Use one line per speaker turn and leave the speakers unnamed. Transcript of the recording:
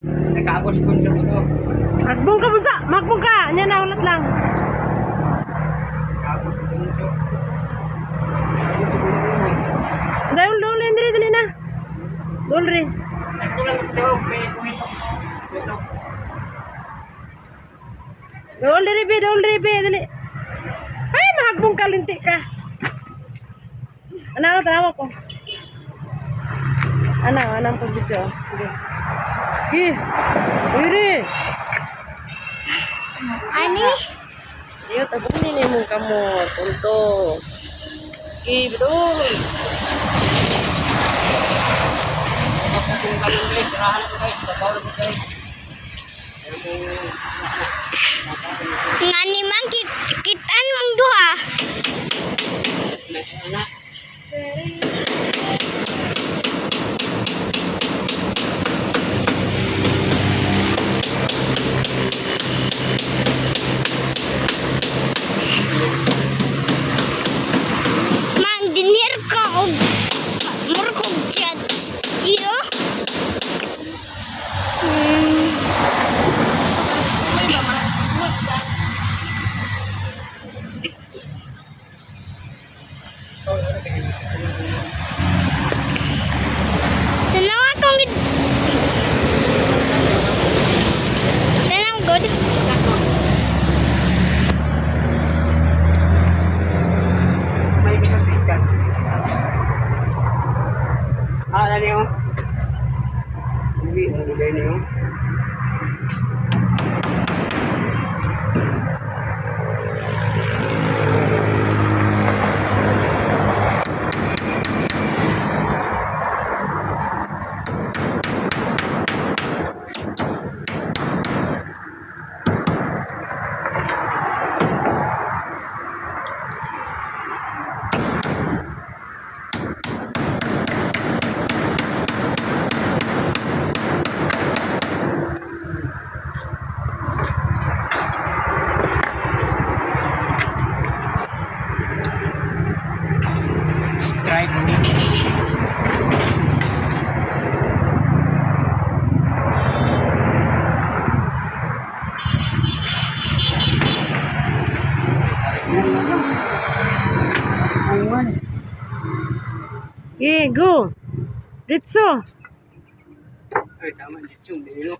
Nakaabos ko sa buto.
Magbong ka bunsa, magbong ka. Nya na ulat lang.
Nakaabos ko bunso.
Dahil dol dili dili na. Dol re.
Ito lang ito, may kuwento ko. Ito.
Dol dili be, dol dili be, dili. Ay, mahagbong ka linti ka. Ana, tanawa ko. Ana, anang pag video. Sige. Gi. Iri.
Ani?
Iyo, tabong ni mong kamot. Unto. Gi, betul.
Kung kalong guys, sirahan ko guys. Babaw lang ko guys. Ayan mo.
Ngani man kitan mong duha.
Next na.
Man dinhir ka og murkog chat. Yo. Tanawa kong Tanaw good.
May isang pictures. Ah, ano niyo? Uwi, ano ba niyo? Try ko.
Gi, go. Ritso.
Ay, tama. Dito, bilo.